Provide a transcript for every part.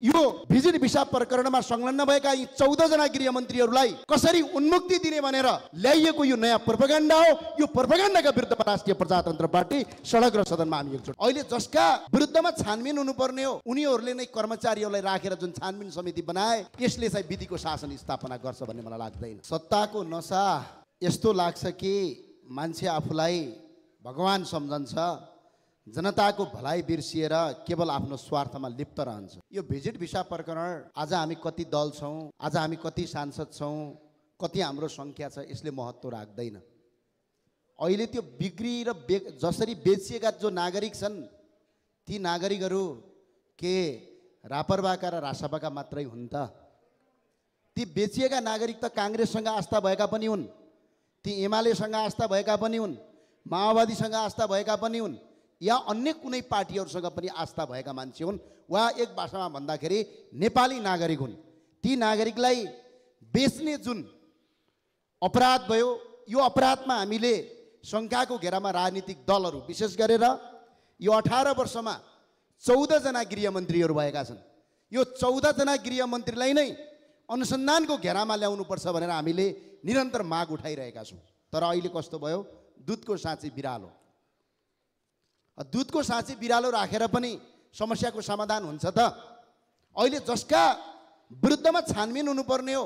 यो visit visa प्रकरणमा संलग्न भएका यी 14 जना गृहमन्त्रीहरूलाई कसरी उन्मुक्ति दिने भनेर ल्याइएको यो नयाँ प्रोपागेन्डा हो। यो प्रोपागेन्डाका विरुद्धमा राष्ट्रिय प्रजातन्त्र पार्टी सडक र सदनमा हामी एकजुट। अहिले जसका विरुद्धमा छानबिन हुनुपर्ने हो उनीहरूले नै कर्मचारीहरूलाई राखेर जुन छानबिन समिति बनाए यसले चाहिँ विधिको शासन स्थापना गर्छ भन्ने मलाई लाग्दैन। सत्ताको नशा यस्तो लाग्छ कि मान्छे आफूलाई भगवान सम्झन्छ, जनताको भलाइ बिर्सिएर केवल आफ्नो स्वार्थमा लिप्त रहन्छ। यो भिजिट भिसा प्रकरण आज हामी कति दल छौँ, आज हामी कति सांसद छौँ, कति हाम्रो सङ्ख्या छ यसले महत्त्व राख्दैन। अहिले त्यो बिक्री र जसरी बेचिएका जो नागरिक छन् ती नागरिकहरू के रापरबाका र रासपाका मात्रै हुन् त? ती बेचिएका नागरिक त काङ्ग्रेससँग आस्था भएका पनि हुन्, ती एमालेसँग आस्था भएका पनि हुन्, माओवादीसँग आस्था भएका पनि हुन्, या अन्य कुनै पार्टीहरूसँग पनि आस्था भएका मान्छे हुन्, वा एक भाषामा भन्दाखेरि नेपाली नागरिक हुन्। ती नागरिकलाई बेच्ने जुन अपराध भयो यो अपराधमा हामीले शङ्काको घेरामा राजनीतिक दलहरू विशेष गरेर यो 18 वर्षमा 14 जना गृहमन्त्रीहरू भएका छन्। यो 14 जना गृहमन्त्रीलाई नै अनुसन्धानको घेरामा ल्याउनुपर्छ भनेर हामीले निरन्तर माग उठाइरहेका छौँ। तर अहिले कस्तो भयो, दुधको साँची बिरालो। दुधको साँची बिरालो राखेर पनि समस्याको समाधान हुन्छ त? अहिले जसका विरुद्धमा छानबिन हुनुपर्ने हो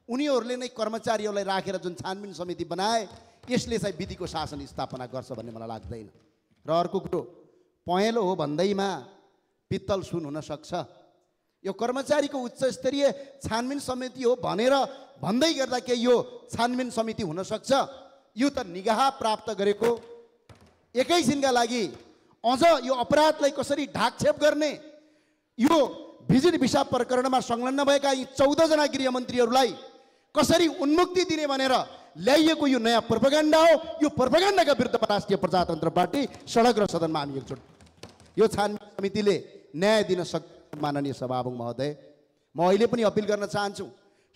उनीहरूले नै कर्मचारीहरूलाई राखेर जुन छानबिन समिति बनाए यसले चाहिँ विधिको शासन स्थापना गर्छ भन्ने मलाई लाग्दैन। र अर्को कुरो, पहेँलो हो भन्दैमा पित्तल सुन हुन सक्छ। यो कर्मचारीको उच्च स्तरीय छानबिन समिति हो भनेर भन्दै गर्दा के यो छानबिन समिति हुन सक्छ? यो त निगाह प्राप्त गरेको एकैछिनका लागि अझ यो अपराधलाई कसरी ढाकछेप गर्ने, यो भिजिट भिसा प्रकरणमा संलग्न भएका यी 14 जना गृहमन्त्रीहरूलाई कसरी उन्मुक्ति दिने भनेर ल्याइएको यो नयाँ प्रोपागेन्डा हो। यो प्रोपागेन्डाका विरुद्धमा राष्ट्रिय प्रजातन्त्र पार्टी सडक र सदनमा हामी एकजुट। यो छानबिन समितिले न्याय दिन सक्छ। माननीय सभामुख महोदय, म अहिले पनि अपिल गर्न चाहन्छु,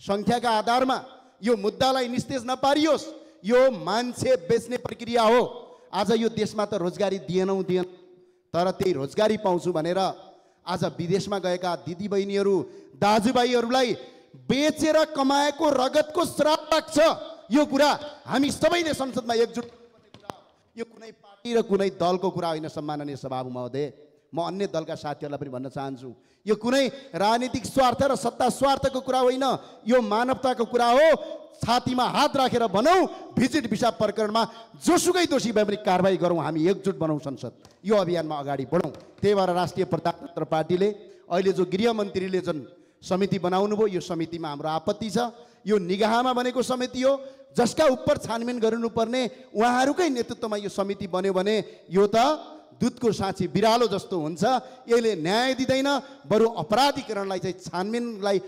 सङ्ख्याका आधारमा यो मुद्दालाई निस्तेज नपारियोस्। यो मान्छे बेच्ने प्रक्रिया हो। आज यो देशमा त रोजगारी दिएनौ, तर त्यही रोजगारी पाउँछु भनेर आज विदेशमा गएका दिदीबहिनीहरू दाजुभाइहरूलाई बेचेर कमाएको रगतको श्राप लाग्छ। यो कुरा हामी सबैले संसदमा एकजुट गर्नुपर्ने कुरा हो। यो कुनै पार्टी र कुनै दलको कुरा होइन। सम्माननीय सभामुख महोदय, म अन्य दलका साथीहरूलाई पनि भन्न चाहन्छु, यो कुनै राजनीतिक स्वार्थ र सत्ता स्वार्थको कुरा होइन, यो मानवताको कुरा हो। छातीमा हात राखेर भनौँ, भिजिट भिसा प्रकरणमा जोसुकै दोषी भए पनि कारबाही गरौँ, हामी एकजुट बनाउँ, संसद यो अभियानमा अगाडि बढौँ। त्यही भएर राष्ट्रिय प्रजातन्त्र पार्टीले अहिले जो गृहमन्त्रीले जुन समिति बनाउनु भयो यो समितिमा हाम्रो आपत्ति छ। यो निगाहमा बनेको समिति हो, जसका उप छानबिन गर्नुपर्ने उहाँहरूकै नेतृत्वमा यो समिति बन्यो भने यो त दुधको साँची बिरालो जस्तो हुन्छ। यसले न्याय दिँदैन, बरु अपराधीकरणलाई चाहिँ छानबिनलाई